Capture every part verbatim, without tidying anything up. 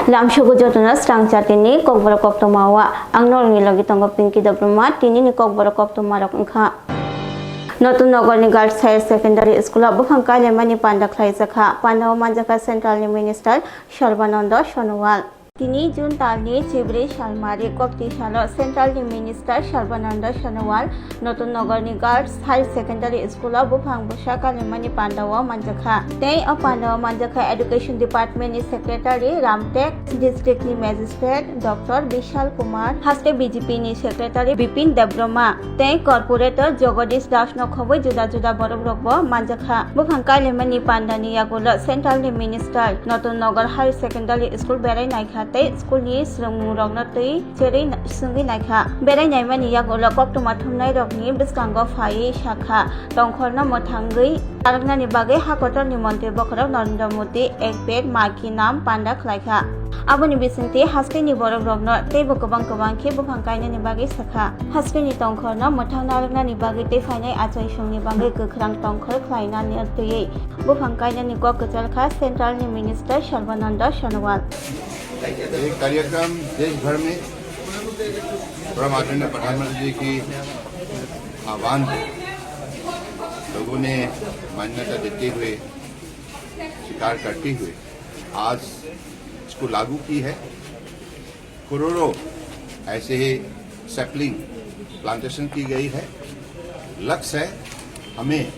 Lamsogo jotono swrang chatini kokborok koktwma o ang norokni logi tongo Pinky Debbarma. Tinini kokborok koktwma rok wngkha. Notun Nogorni Girls Higher Secondary School o buphang kailaimani panda khlaijakha. Panda o manjakha Central ni Minister Sarbananda Sonowal. Tini June talni chibrwi salmari koktwi salo Central ni Minister Sarbananda Sonowal Notun Nogorni Girls Higher Secondary School o buphang bwsa kalaimani panda o manjakha. Tei o panda o manjakha Education Department ni Secretary Ramtek, District ni Magistrate Doctor Bishal Kumar, haste B J P ni Secretary Bipin Debbarma tei Corporator Jagadish Das no khobwi juda juda borok rok bo manjakha. Buphang kailaimani panda ni yagulo Central ni Minister Notun Nogor Higher Secondary School berai naikha tei school ni swrwngmung rok no twi cherwi swngwi naikha. Berai naimani yagulo koktwma thumnai rokni bwskango phaiwi sakha, tongkhorno mwthangwi narwknani bagwi ha kotorni montri bokhorok Narendra Modi Ek Ped Maa Ki Naam panda khlaikha. Aboni bisingtwi hasteni borok rokno teibo kwbang kwbang khe buphang kainani bagwi sakha. Hasteni tongkhorno mwthang narwknani bagwi tei phainai achaisongni bagwi kwkhwrang tongkhor khlainani twiwi buphang kainani kok kwchalkha Central ni Minister Sarbananda Sonowal. ये कार्यक्रम देश भर में परम आदरणीय प्रधानमंत्री जी की आह्वान को लोगों ने मान्यता देते हुए, स्वीकार करते हुए आज इसको लागू की है। करोड़ों ऐसे ही सैपलिंग प्लांटेशन की गई है। लक्ष्य है हमें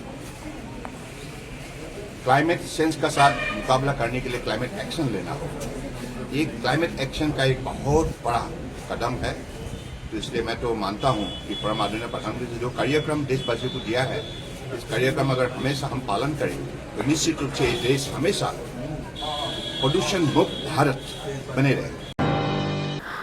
क्लाइमेट चेंज का साथ मुकाबला करने के लिए क्लाइमेट एक्शन लेना होगा। ये क्लाइमेट एक्शन का एक बहुत बड़ा कदम है। तो इसलिए मैं तो मानता हूँ कि परम आदरणीय प्रधानमंत्री जी जो कार्यक्रम देशवासियों को दिया है, इस कार्यक्रम अगर हमेशा हम पालन करें तो निश्चित रूप से ये देश हमेशा प्रदूषण मुक्त भारत बने रहे।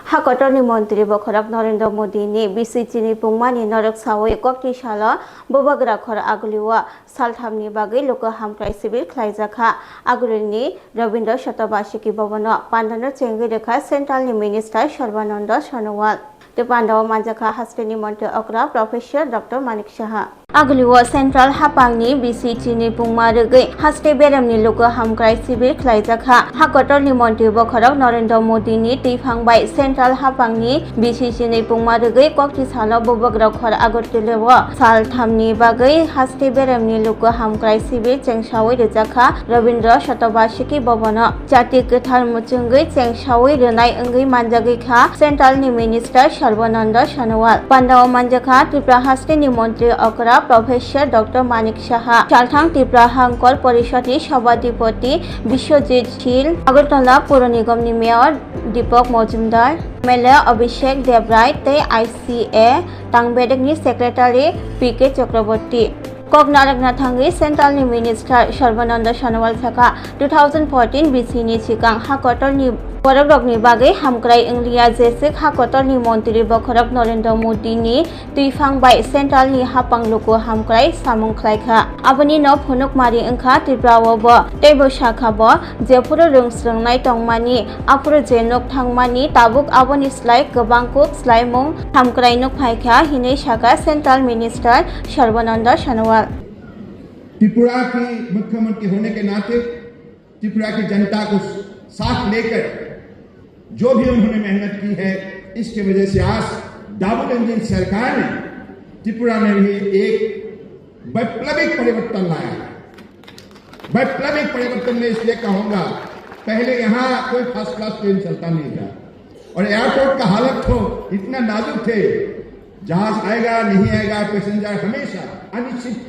Ha kotorni montri bokhorok Narendra Modi ni bisi chini pungmani norok sawi kokti salo bubagra khor agulio salthamni bagwi luku hamkrai sibir khlaijakha. Agulini Rabindra Sotobashiki Bhavan o pandano chengwi rwkha Central ni Minister Sarbananda Sonowal. Tei pandao manjakha hasteni montri okra Professor Doctor Manik Saha. Agulio Central hapangni bisi chini pungma rwgwi haste beremni luku hamkrai sibir khlaijakha. Ha kotorni montri bokhorok Narendra Modi ni twiphang bai Central hapangni bisi chini pungma rwgwi kokti salo bubagra khor Agartala o salthamni bagwi haste beremni luku hamkrai sibir chengsawi rwjakha Rabindra Sotobashiki Bhavan o. Chati kwthar muchungwi chengsawi rwnai wngwi manjagwi kha Central ni Minister Sarbananda Sonowal. Pandao manjakha Tripura hasteni montri okra Professor Doctor Manik Saha, salthang Tripura Hangkor Porishod ni Sabhapati Biswajit Sil, Agartala Puro Nigam ni Mayor Deepak Majumdar, M L A Abhishek Debrai tei I C A Tangbedek ni Secretary P K Chakraborty. Kok narwkna thangwi Central ni Minister Sarbananda Sonowal sakha, two thousand fourteen bisi ni sikang ha kotorni borokrokni bagwi hamkrai wngliya, jeswk ha kotorni montri bokhorok Narendra Modi ni twiphang bai Central ni hapang luku hamkrai samung khlaikha. Aboni no phunukmari wngkha Tripura o bo, teibo sakha bo, jephuru rwng swrwngnai tongmani, aphuru je nuk thangmani, tabuk aboni slai kwbang kuk slaimung hamkrai nuk phaikha, hinwi sakha Central Minister Sarbananda Sonowal. Tripura की मुख्यमंत्री होने के नाते त्रिपुरा की जनता को साथ लेकर जो भी उन्होंने मेहनत की है, इसकी वजह से आज डबल इंजन सरकार ने त्रिपुरा में भी एक वैप्लविक परिवर्तन लाया है। वैप्लविक परिवर्तन मैं इसलिए कहूंगा, पहले यहाँ कोई फर्स्ट क्लास ट्रेन चलता नहीं था और एयरपोर्ट का हालत तो इतना नाजुक थे, जहाज आएगा नहीं आएगा, पैसेंजर हमेशा अनिश्चित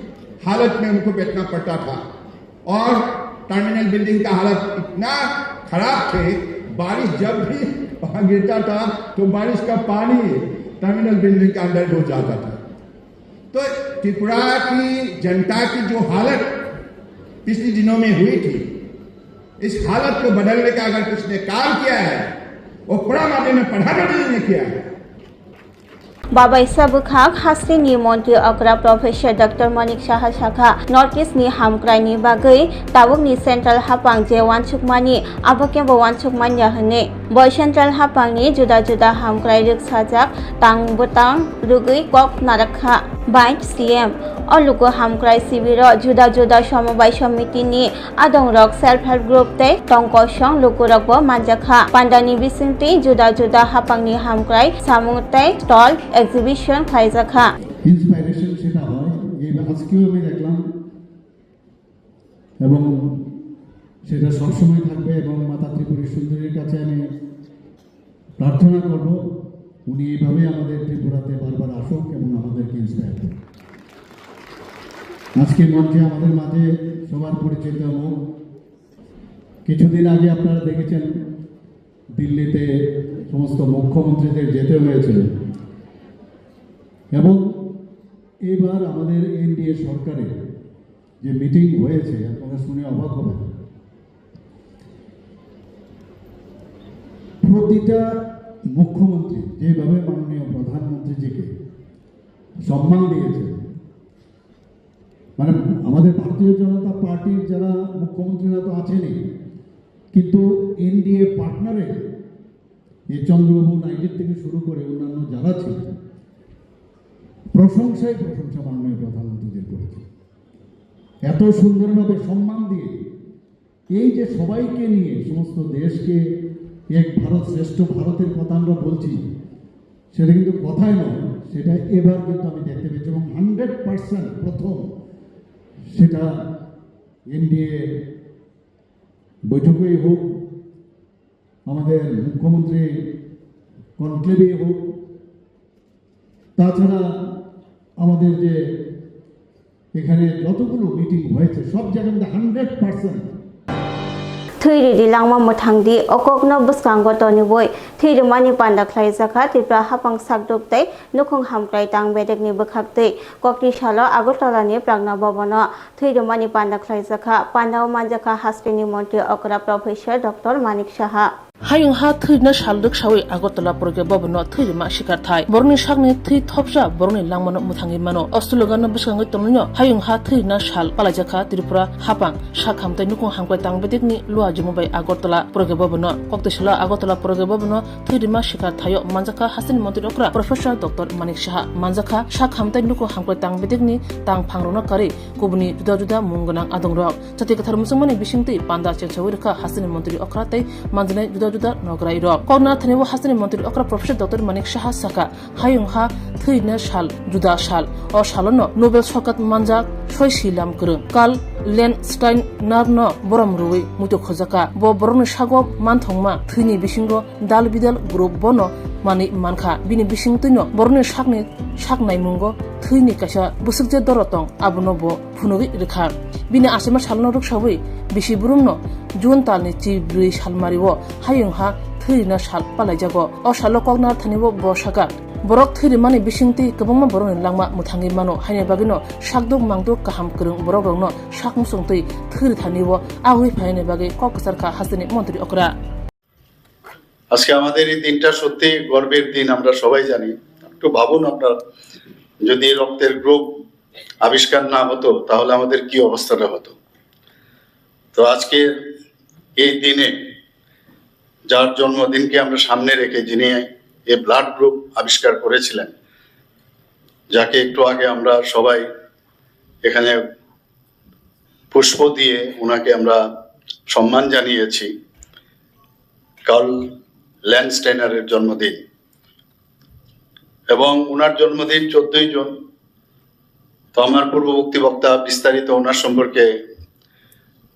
हालत में उनको बैठना पड़ता था। और टर्मिनल बिल्डिंग का हालत इतना खराब थे, बारिश जब भी वहां गिरता था तो बारिश का पानी टर्मिनल बिल्डिंग के अंदर घुस जाता था। तो त्रिपुरा की जनता की जो हालत पिछले दिनों में हुई थी, इस हालत को बदलने का अगर किसी ने काम किया है, वो परम आदरणीय प्रधानमंत्री जी ने किया है। Babaisa bwkhak hasteni montri okra Professor Doctor Manik Saha sakha, North East ni hamkrai ni bagwi tabukni Central hapang je wansukmani, abo kebo wansukmanya hwnwi. Bo central haphangni juda juda hamkrai rwksajak tang bwtang rwgwi kok narakha bai C M. O luku hamkrai sibiro juda juda somobai somitini adongrok, self help group tei tongkosong lukurokbo manjakha. Pandani bisingtwi juda juda haphangni hamkrai samung tei stall exhibition khlaijakha. Inspiration সেটা হয়, এই আজকেও আমি দেখলাম এবং সেটা সবসময় থাকবে। এবং মাতা ত্রিপুরী সুন্দরীর কাছে আমি প্রার্থনা করব, উনি এইভাবে আমাদের ত্রিপুরাতে বারবার আসুক এবং আমাদেরকে ইন্সপায়ার করুক। আজকে মঞ্চে আমাদের মাঝে সবার পরিচিত মুখ, কিছুদিন আগে আপনারা দেখেছেন দিল্লিতে সমস্ত মুখ্যমন্ত্রীদের যেতে হয়েছিল, এবং এবার আমাদের এনডিএ সরকারের যে মিটিং হয়েছে, আপনারা শুনে অবাক হবেন, প্রতিটা মুখ্যমন্ত্রী যেভাবে মাননীয় প্রধানমন্ত্রীজিকে সম্মান দিয়েছে, মানে, আমাদের ভারতীয় জনতা পার্টির যারা মুখ্যমন্ত্রীরা তো আছেনই, কিন্তু এনডিএ পার্টনারে এই চন্দ্রবাবু নাইডুর থেকে শুরু করে অন্যান্য যারা ছিলেন, প্রশংসায় প্রশংসা মাননীয় প্রধানমন্ত্রীজির করেছে। এত সুন্দরভাবে সম্মান দিয়ে এই যে সবাইকে নিয়ে সমস্ত দেশকে এক ভারত শ্রেষ্ঠ ভারতের কথা আমরা বলছি, সেটা কিন্তু কথায় নয়, সেটা এবার কিন্তু আমি দেখতে পেয়েছি। এবং হান্ড্রেড পার্সেন্ট প্রথম সেটা এনডিএ বৈঠকেই হোক, আমাদের মুখ্যমন্ত্রী কনক্লেভেই হোক, তাছাড়া আমাদের যে এখানে যতগুলো মিটিং হয়েছে, সব জায়গার মধ্যে hundred percent Thwi ridi langma mwthang di, o kokno bwskango toniwi thwi rwmani panda khlaijakha Tripura haphang sakduk tei nukhung hamkrai tang bedekni bwkhaktwi. Kokni salo Agartala ni Pragna Bhavan o thwi rwmani panda khlaijakha. Panda o manjakha hasteni montri okra Professor Doctor Manik Saha. Hayung ha thwirina sal rwksawi Agartala Pragya Bhavan no thwirima sikarthai. Borokni sakni thwi thopsa borokni langmano mwthangwi mano. O slogan no bwskango tongwino hayung ha thwirina sal palaijakha Tripura haphang sak hamtai nukhung hamkrai tang bedekni lua jumo bai Agartala Pragya Bhavan no. Koktwi salo Agartala Pragya Bhavan no thwirima sikarthaio manjakha hasteni montri okra Professor Doctor Manik Saha, manjakha sak hamtai nukhung hamkrai tang bedekni tang phangrokno karwi kubuni juda juda mung gwnang adongrok. Jati kwthar muchungmani bisingtwi panda chengsawi rwkha hasteni montri okra tei manjaknai juda juda nograi rok. Kokna thani o hasteni montri okra Professor Doctor Manik Saha sakha, hayung ha thwirina sal juda sal. O salono Nobel sokat manjak soi silam kwrwng Karl Landsteiner no borom rwui muitu khojaka. Bo borokni sago manthokma thwini bisingo dal bidal group bono manwi mankha. Bini bisingtwino borokni sakni sak naimungo thwini kaisa bwswkje doro tong, abono bo phunugwi rwkha. Bini achaima salno rwksawi bisi burumno June talni chibrwi salmario hayung ha thwirina sal palaijago. O salo kokna thani bo, bo sakha, borok thwirimani bisingtwi kwbangma borokni langma mwthangwi mano, haini bagwino sakduk mangduk kaham kwrwng borokrokno sak muchungtwi thwiri thani o agwi phaini bagwi kok kwcharkha hasteni montri okra. আজকে আমাদের এই দিনটা সত্যি গর্বের দিন, আমরা সবাই জানি। একটু ভাবুন, আপনার যদি রক্তের গ্রুপ আবিষ্কার না হতো, তাহলে আমাদের কি অবস্থাটা হতো? তো আজকের এই দিনে যার জন্মদিনকে আমরা সামনে রেখে, যিনি এই ব্লাড গ্রুপ আবিষ্কার করেছিলেন, যাকে একটু আগে আমরা সবাই এখানে পুষ্প দিয়ে ওনাকে আমরা সম্মান জানিয়েছি, কার্ল ল্যান্ডস্টাইনারের জন্মদিন। এবং ওনার জন্মদিন চোদ্দই জুন। তো আমার পূর্ববর্তী বক্তা বিস্তারিত ওনার সম্পর্কে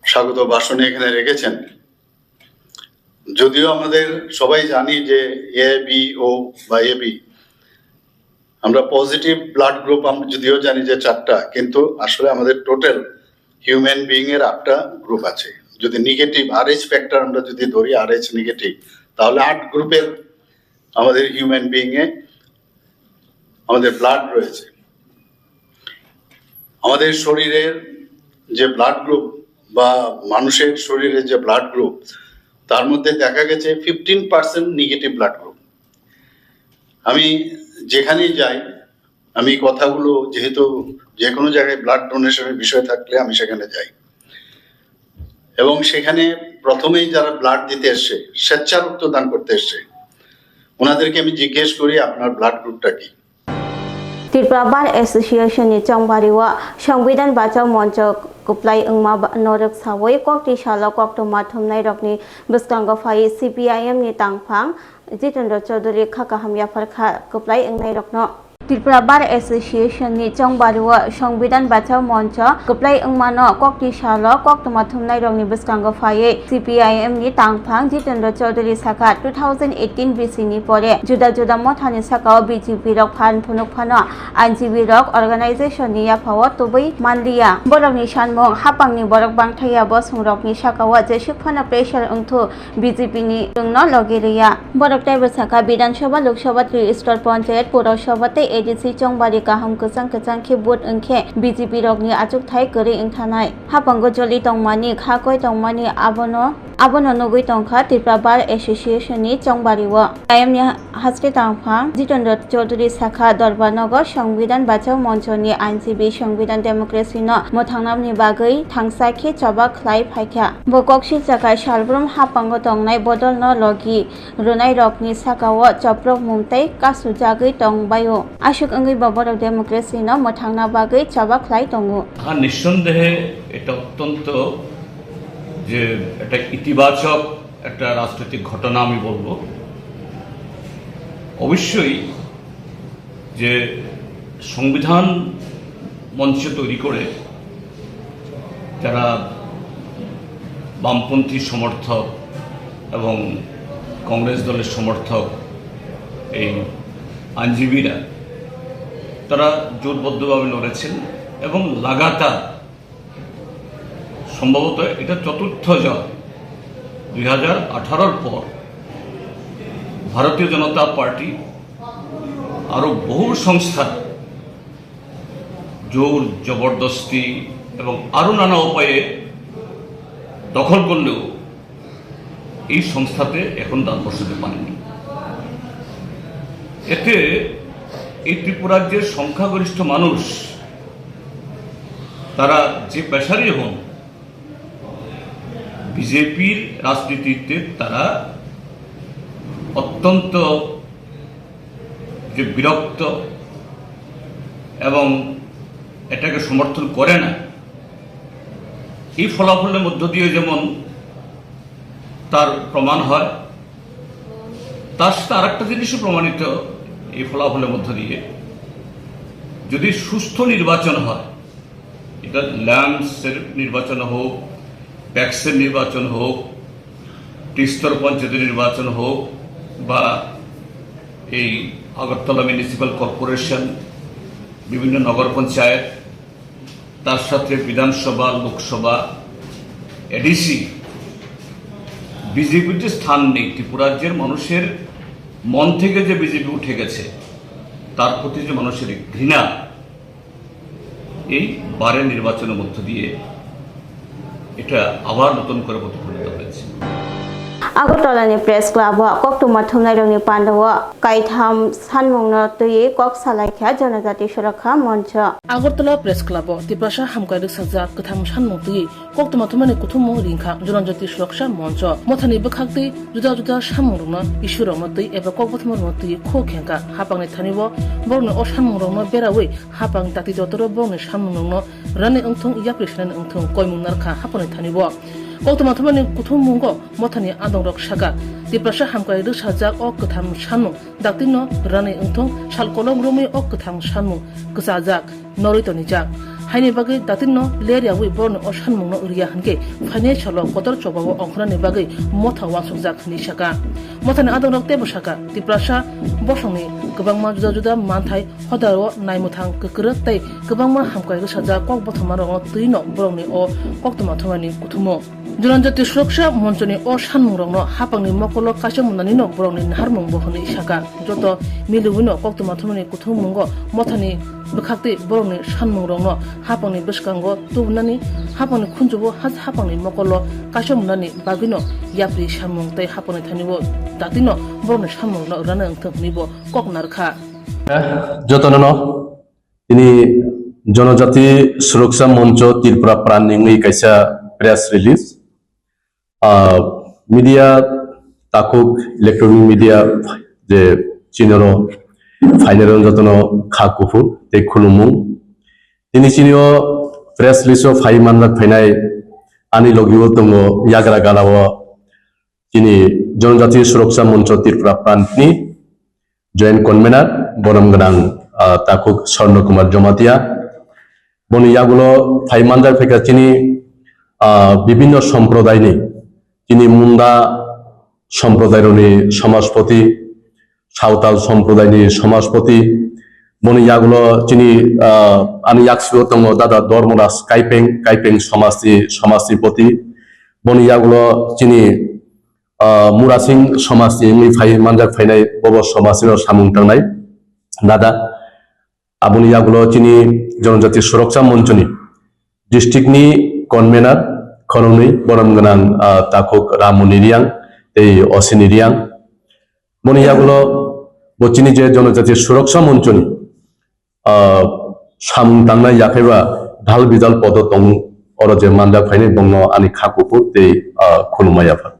স্বাগত ভাষণে এখানে রেখেছেন। যদিও আমাদের সবাই জানি যে এ, বি, ও বা এ বি, আমরা পজিটিভ ব্লাড গ্রুপ আমরা যদিও জানি যে চারটা, কিন্তু আসলে আমাদের টোটাল হিউম্যান বিইং এর আটটা গ্রুপ আছে। যদি নেগেটিভ আর এইচ ফ্যাক্টর আমরা যদি ধরি, আর এইচ নেগেটিভ, তাহলে আট গ্রুপের আমাদের হিউম্যান বিইং এ আমাদের ব্লাড রয়েছে। আমাদের শরীরের যে ব্লাড গ্রুপ বা মানুষের শরীরে যে ব্লাড গ্রুপ, তার মধ্যে দেখা গেছে fifteen percent negative blood group. আমি যেখানেই যাই, আমি কথাগুলো, যেহেতু যে কোনো জায়গায় ব্লাড ডোনেশনের বিষয় থাকলে আমি সেখানে যাই, এবং সেখানে প্রথমেই যারা ব্লাড দিতে এসছে, স্বেচ্ছা রক্তদান করতে এসছে, ওনাদেরকে আমি জিজ্ঞেস করি, "আপনার ব্লাড গ্রুপটা কি?" Tripura Bar Association ni chongbario Songbidan Bachao Moncho kwplai wngma ba-, norok sawi kok twi salo koktwma thumnai rokni bwskango phai C P I M ni tangphang Jitendra Chaudhary kha kaham yaphar kha kwplai wngnai rokno. Tripura Bar Association ni chongbario Songbidan Bachao Moncho kwplai wngmano kok twi salo koktwma thumnai rokni bwskango phaiwi C P I M ni tangphang Jitendra Chaudhary sakha two thousand eighteen B C ni pore juda juda mothani sakao B J P rok phan phunuk phano I N G B rok organization ni yaphao tubui manliya. Borokni sanmung hapangni borok bangthaya bosong rokni sakao jesuk phano pressure wngthu B J P ni chwngno logi rwya. Borok teibo sakha Bidhan Sabha, Lok Sabha, Tri Star Panchayat, Pura Sabha tei A D C chongbari kaham kwchang kwchang khe vote wngkhe B J P rokni achukthai kwrwi wngthanai. Hapango joli tongmani, kha koi tongmani abono, abono nugwi tongkha Tripura Bar Association ni chongbario. Ayamni haste tangphang Jitendra Chaudhary sakha Dorbar nogo Songbidan Bachao Moncho ni I N G B Songbidan Democracy no mwthangnani bagwi thangsa khe choba khlai phaikha. Bo kok sijak hai salbrum hapango tongnai bodolno logi rwnairokni sakao choprokmung tei kasujagwi tongbaio. Aswk wngwi bo borok democracy-no mwthangna bagwi choba khlai tongo. হ্যাঁ, নিঃসন্দেহে এটা অত্যন্ত যে একটা ইতিবাচক একটা রাজনৈতিক ঘটনা আমি বলবো। অবশ্যই যে সংবিধান মঞ্চ তৈরি করে যারা বামপন্থী সমর্থক এবং কংগ্রেস দলের সমর্থক এই আইনজীবীরা, তারা জোটবদ্ধভাবে লড়েছেন এবং লাগাতার সম্ভবত এটা চতুর্থ জয়। দুই হাজার আঠারোর পর ভারতীয় জনতা পার্টি আরও বহু সংস্থার জোর জবরদস্তি এবং আরও নানা উপায়ে দখল করলেও এই সংস্থাতে এখন দান বসাতে পারেনি। এতে এই ত্রিপুরার যে সংখ্যাগরিষ্ঠ মানুষ, তারা যে পেশারই হন, বিজেপির রাজনীতিতে তারা অত্যন্ত যে বিরক্ত এবং এটাকে সমর্থন করে না, এই ফলাফলের মধ্য দিয়ে যেমন তার প্রমাণ হয়, তার সাথে আরেকটা জিনিসও প্রমাণিত এই ফলাফলের মধ্য দিয়ে, যদি সুস্থ নির্বাচন হয়, এটা ল্যাম্পসের নির্বাচন হোক, প্যাক্সের নির্বাচন হোক, ত্রিস্তর পঞ্চায়েতের নির্বাচন হোক, বা এই আগরতলা মিউনিসিপ্যাল কর্পোরেশন, বিভিন্ন নগর পঞ্চায়েত, তার সাথে বিধানসভা, লোকসভা, এডিসি, বিজেপির যে স্থান নেই, ত্রিপুরাজ্যের মানুষের মন থেকে যে বিজেপি উঠে গেছে, তার প্রতি যে মানুষের ঘৃণা, এই বারের নির্বাচনের মধ্য দিয়ে এটা আবার নতুন করে প্রতিফলিত হয়েছে। Agartala ni Press Club o koktwma thumnairokni pandao kaitham sanmungno twiwi kok salaikha Jonojati Surokha Moncho. Agartala Press Club o Tiprasa hamkwai rwksajak kwtham sanmung twiwi koktwma thumnaini kuthumung ringkha Jonojati Surokha Moncho. Mothani bwkhaktwi juda juda samungrokno, issue rokno twi eba kokbothoma rokno twi kho khengkha. Hapangni thani o borokni o samungrokno berawi hapang dati dotoro borokni samungrokno rani wngthung, yapri sanani wngthung, koimung narkha hapangni thani o. Koktwma thumnaini kuthummungo mothani adongrok saka, Tiprasa hamkwai rwsajak o kwtham sanmung daktino rani wngthung, sal kolok romwi o kwthang sanmung kwchajak, norwi tonijak. Haini bagwi daktino ler yawi borokni o sanmungno rwya hinkhe phainai salo kotor chobao ongkhornani bagwi motha uansukjak hinwi saka. Mothani adongrok teibo saka, Tiprasa bosongni kwbangma juda juda manthai hodaro naimwthang kwkrwk tei kwbangma hamkwai rwsajak kokbothomarokno twino borokni o koktwma thumnaini kuthumo. Jonojati Surokha Monchoni o sanmungrokno hapangni mokolo kaisa mwnanino borokni naharmungbo hwnwi saka. Joto miliwino koktwma thumnaini kuthummungo mothani bwkhaktwi borokni sanmungrokno hapangni bwskango tubunani, hapangni khunjubo ha-, hapangni mokolo kaisa mwnani bagwino yapri samung tei hapangni thani o datino borokni sanmungrokno rwna wngthung hwnwibo kok narwkha. Jotono no tini Jonojati Suroksa Moncho Tripura Pran ni wngwi kaisa press release. Ah, media, takhuk electronic media je chinoro phainai rok jotono kha kuphur tei khulumung. Tini chini o press release o phai manjak phainai ani logi o tongo yagra gana o chini Jonojati Suroksa Moncho Tripura Prantni Joint Convener, borom gwnang, ah, takhuk Swarno Kumar Jomatia. Boni yagulo phai manjak phaikha chini, ah, bibinno somprodaini, chini Munda somprodairokni somaspoti, Sawtal somprodaini somaspoti. Boni yagulo chini, ah, ani yaksio tongo Dada Dharmaraj Kaipeng, Kaipeng somajni somaspoti. Boni yagulo chini ah, Murasing somajni wngwi phai manjak phainai bobo somajni no samung tangnai dada. Aboni yagulo chini Jonojati Suroksa Monchoni district ni convener khoroknwi borom gwnang, ah, takhuk Ramoni Riyang tei Osini Riyang. Boni yagulo bo chini je Jonojati Suroksa Monchoni ah, samung tangnai yakhaiba dhal bidal podo tong oro je manjak phainai bongno ani kha kuphur tei, ah, khulumma yaphar.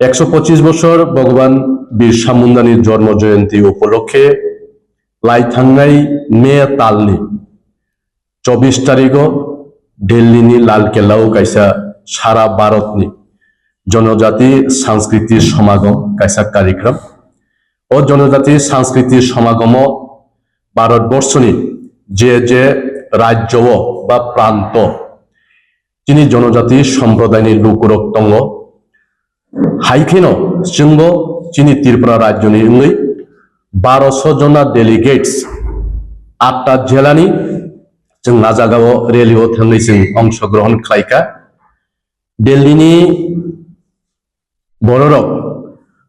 Ekso pochis bosor Bhagwan Birsa Mundani jormo joyonti upolokhe lai thangnai May talni chobbish tarigo Delhi ni Lal Kella o kaisa sara Bharat ni Jonojati Sanskriti Samagam kaisa karikram. O Jonojati Sanskriti Samagomo Bharat Borsoni je je rajyo o ba pranto chini Jonojati somprodaini lukurok tongo. Hai kheno chwngbo chini Tripura rajyoni wngwi baroso jona delegates atta jelani chwng a jagao rally o thangwi chwng ongshogrohon khlaikha. Delhi ni bororok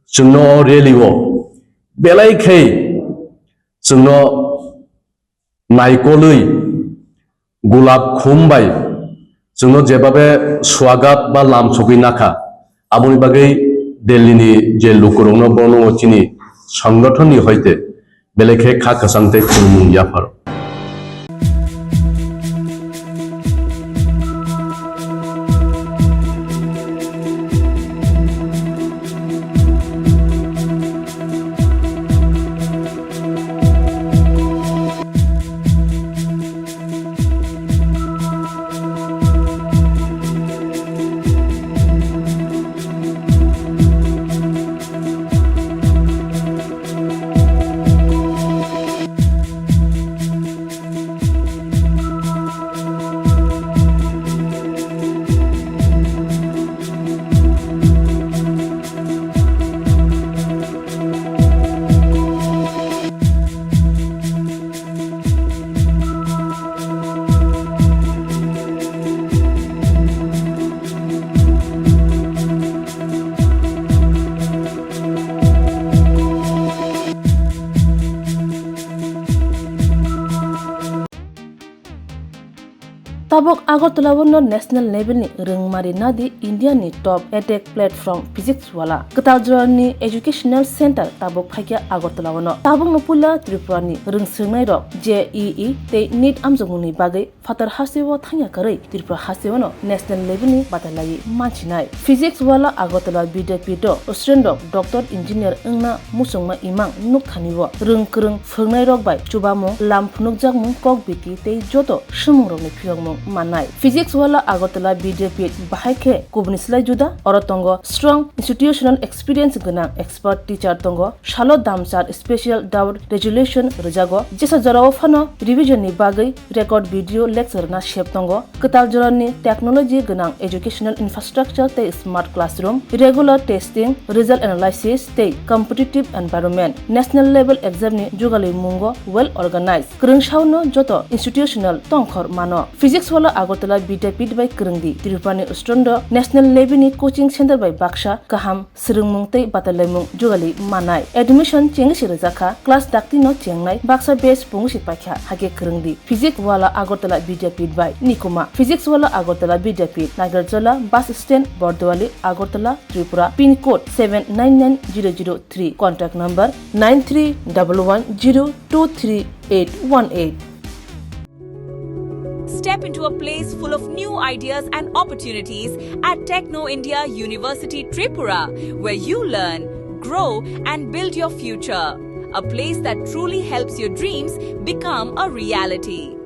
chwngno o rally o belai khe chwngno naikolwi gulab khum bai chwngno jebabe swagat ba lam sogwi nakha, aboni bagwi Delhi ni je lukurokno bono chini songothon ni hoite belai khe kha kwchang tei khulumung yapharo. Tabuk Agartala o no national level ni rwngmari nadi India ni top edtech platform Physics Wala. Kwtal jora ni educational center tabuk phaikha Agartala o no. Tabuk no puila Tripura ni rwngswrwngnai rok J E E tei NEET amjokmung ni bagwi phatar hasteo thangya kwrwi Tripura hasteo no national level ni batalaiwi manchinai. Physics Wala Agartala Vidyapith o student rok doctor engineer wngna muchungma imang nukthani o rwng kwrwng phwrwngnairok bai chubamung, lam phunukjakmung, kok biti tei joto swngmungrokni phiyokmung mannai. Physics Wala Agartala Vidyapith bahai khe kubuni slai juda. Oro tongo strong institutional experience gwnang expert teacher tongo, salo damchar special doubt resolution rwjago, jesa jorao phano revision ni bagwi record video lecture rwna sep tongo. Kwtal jorani technology gwnang educational infrastructure tei smart classroom, regular testing, result analysis tei competitive environment, national level exam ni jugalwi mungo well organized. Kwrwngsao no joto institutional tongkhor mano. Physics Wala Agartala Vidyapith bai kwrwngdi. Tripura ni student rok national level ni coaching center bai baksa kaham swrwngmung tei batalaimung jugali manai. Admission chengwi se rwjakha, class dakti no chengnai, baksa batch pungwi se paikha, hakhe kwrwngdi. Physics Wala Agartala Vidyapith bai Nikuma. Physics Wala Agartala Vidyapith, Nagarjola bus stand, Bordowali, Agartala, Tripura, pin code seven nine nine zero zero three, contact number nine three double one zero two three eight one eight. Step into a place full of new ideas and opportunities at Techno India University Tripura, where you learn, grow, and build your future. A place that truly helps your dreams become a reality.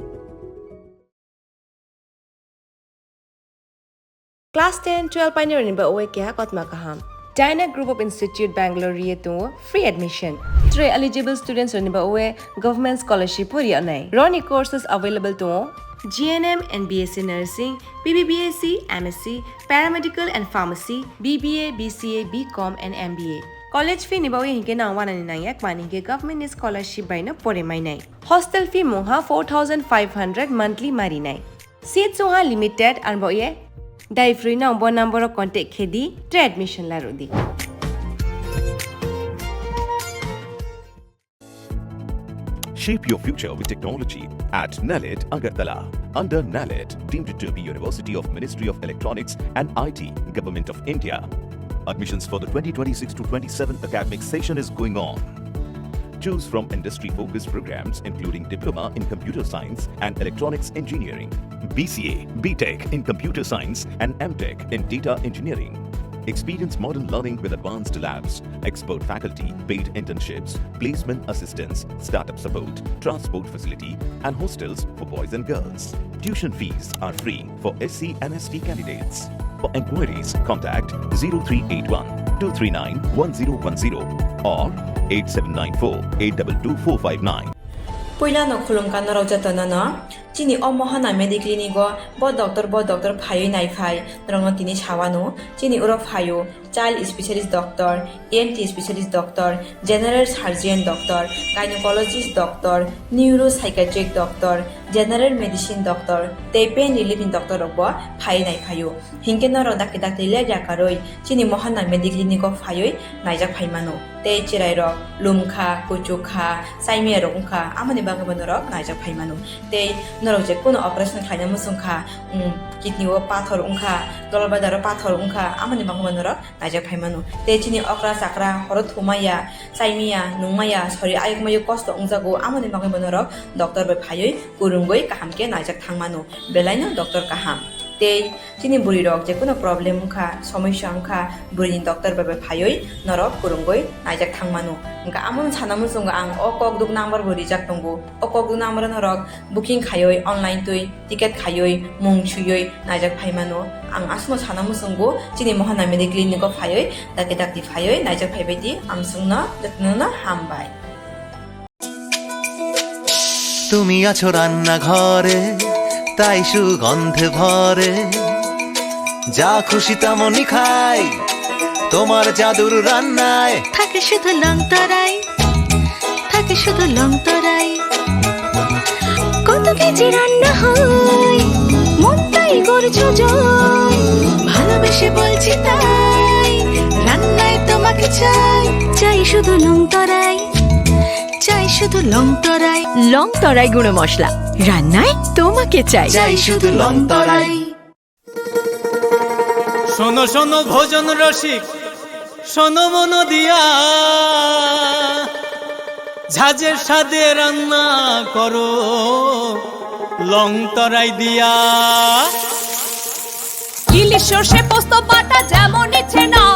Class ten, twelve painirokni ba oe keha kotma kaham. Dyna Group of Institute Bangalore ri tongo free admission. Tre eligible students rokni ba oe government scholarship pori anai. Roni courses available tongo G N M and B S C nursing, B B B S C, M S C, paramedical and pharmacy, B B A, B C A, B Com and M B A. College fee ni ba oe hinke nang wanani nangya kmani hinke government ni scholarship bai no pore mainai. Hostel fee mungha four thousand five hundred monthly marinai. Seats wngha limited, arbo ye dai phrwino bo number o contact khe di, tre admission larw di. Shape your future with technology at NALET Agartala. Under NALET, deemed to be University of Ministry of Electronics and I T, Government of India. Admissions for the twenty twenty-six to twenty-seven academic session is going on. Choose from industry-focused programs including Diploma in Computer Science and Electronics Engineering, B C A, B Tech in Computer Science and M Tech in Data Engineering. Experience modern learning with advanced labs, expert faculty, paid internships, placement assistance, startup support, transport facility, and hostels for boys and girls. Tuition fees are free for S C and S T candidates. For enquiries, contact zero three eight one two three nine one zero one zero or eight seven nine four eight double two four five nine. Puila no khulumkha norok jotono no. Chini o Mohana Mediclinic o bo doctor, bo doctor phaiwi naiphai norokno tini sawano. Chini oro phaio child specialist doctor, E N T specialist doctor, general surgeon doctor, gynecologist doctor, neuropsychiatric doctor, general medicine doctor, tei pain relief ni doctor rok bo phaiwi naiphaio. Hinkhe norok dakti dakti ler yakarwi chini Mohana Mediclinic o phaiwi naijak phaimano. Tei chwrairok lumkha, kuchukha, chaimiyarok wngkha, amoni bagwibo norok naijak phaimano. Tei norok je kuno operation khlaina muchungkha, um, kidney o pathor wngkha, dolbadaro pathor wngkha, amoni bagwibo norok naijak phaimano. Tei chini okra chakra horo thumaya, chaimaya, nungmaya, sori ayukmayo kosto wngjago, amoni bagwibo norok doctor bai phaiwi kwrwngwi kaham khe naijak thangmano. Belaino doctor kaham. Tei chini bwrwirok jekunu problem wngkha, somosya wngkha, bwrwini doctor bai bai phaiwi norok kwrwngwi naijak thangmano. Wngkha amoni sana muchungo ang o kokduk number bo rijak tongo. O kokduk number o norok booking khaiwi online twi ticket khaiwi mung swiwi naijak phaimano. Ang aswkno sana muchungo chini Mohana Mediclinic o phaiwi dakti dakti phaiwi naijak phaibai di, amswkno jotono hambai. তুমি আছো রান্নাঘরে, তাই সুগন্ধে ভরে। যা খুশি তেমনই খাই, তোমার জাদুর রান্নায়। থাকে শুধু লং তরাই, থাকে শুধু লং তরাই। কত কেজি রান্না হয়, মনটাই করছো জয়। ভালোবেসে বলছি তাই, রান্নায় তোমাকে চাই, চাই শুধু লং তরাই। চাই শুধু লং তরাই। লং তরাই গুঁড়ো মশলা, রান্নায় তোমাকে চাই। চাই শুধু লং তরাই। শোনো শোনো ভোজন রসিক, শোনো মন দিয়া, ঝাঁঝের স্বাদে রান্না করো লং তরাই দিয়া। ইলিশ সর্ষে পোস্ত বাটা যেমন ইচ্ছে নাও,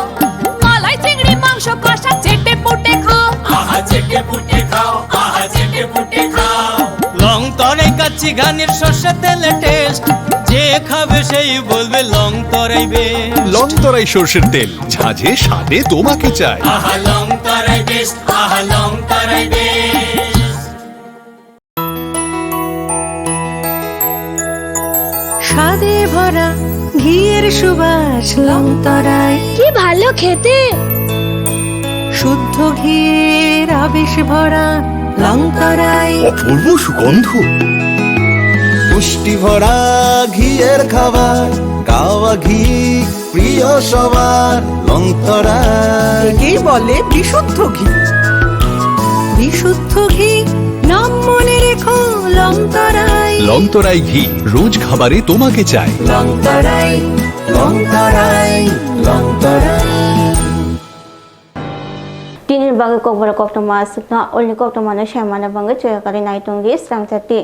মালাই চিংড়ি মাংস কষা চেটে পুটে খাও। আহা চেটে পুটে খাও, আহা চেটে পুটে খাও। লং তরাই কাচ্চি ঘানির সর্ষে তেলে টেস্ট, যে খাবে সেই বলবে লং তরাই বেস্ট। লং তরাই সর্ষের তেল, ঝাঁঝে স্বাদে তোমাকে চাই। আহা লং তরাই বেস্ট, আহা লং তরাই বেস্ট। স্বাদে ভরা ঘিয়ের সুবাস লং তরাই। কি ভালো খেতে। শুদ্ধ ঘিয়ের আবেশ ভরা লং তরাই। অপূর্ব সুগন্ধ। পুষ্টি ভরা ঘিয়ের খাবার, গাওয়া ঘি প্রিয় সবার লং তরাই। একেই বলে বিশুদ্ধ ঘি। বিশুদ্ধ ঘি, নাম মনে রেখো লং তরাই। লং তরাই ঘি, রোজ খাবারে তোমাকে চাই। লং তরাই, লং তরাই, লং তরাই। Tini bagwi kokborok koktwma aswkno, ulni koktwmano saimanna bagwi choya karwi nai tongdi swrangchati.